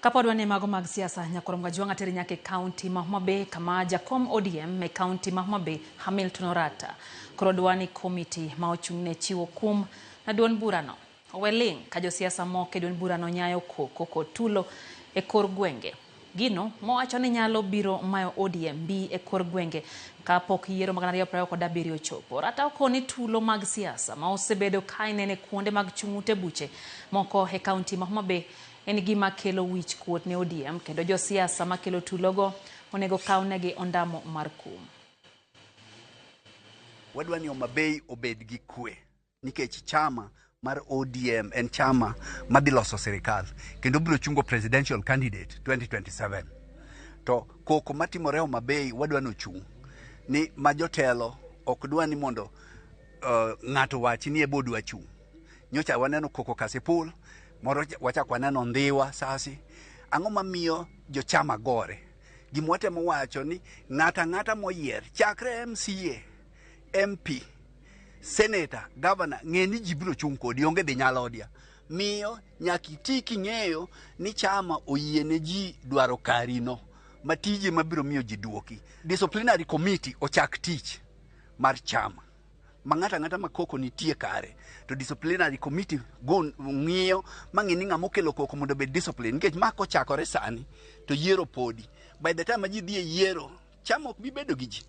Kapod wan e mago mag siasa, Nyakorom Gajwang' ateri nyaka e kaunti ma Homa Bay kama jakom ODM e kaunti ma Homa Bay Hamilton Orata koro dwa ni komiti ma ochung' ne chiwo kum na duond burano owe ling' ka josiasa moko e duond burano nyayo koko kod tulo e kor gwenge. Gino mowacho ni nyalo biro mayo ODM mbi e kor gwenge kapok yiero mag 2027 ochopo. Orata okoni tulo mag siasa ma osebedo ka inene kuonde mag chung' ute buche moko e kaunti ma Homa Bay en gima kelo wich kuot ne ODM kendo josiasa makelo tulogo onego kawnegi ondamo mar kum. Wadwa ni Homa Bay obed gi kwe nikech chama mar ODM en chama madhi loso sirikal kendo biro chungo presidential candidate 2027. To koko matimore Homa Bay wadwa ni ochung' ni ma jotelo ok dwa ni mondo ng'ato wachi ni ebo dwa chung'. Nyocha waneno koko Kasipul, moro wachak waneno Ndhiwa Sasi. Ang'o mamiyo jochama gore? Gima watemo wacho ni ng'ato ang'ata moyier chakre MCA, MP, Senator, Governor, ng'e ni ji biro chung' kodi, onge dhi nyalodia. Miyo nyaka iti king'eyo ni chama oyie ne ji dwaro karino ma tije mabiro miyo ji duoki. Disciplinary committee ochak tich mar chama. Ma ng'ato ang'ata ma koko nitie kare to disciplinary committee go ng'iyo ma ng'i ni ng'ama okelo koko mondo obed discipline nikech ma kochakore sani to yiero podi by the time ma ji dhi e yiero chama ok bi bedo gi ji.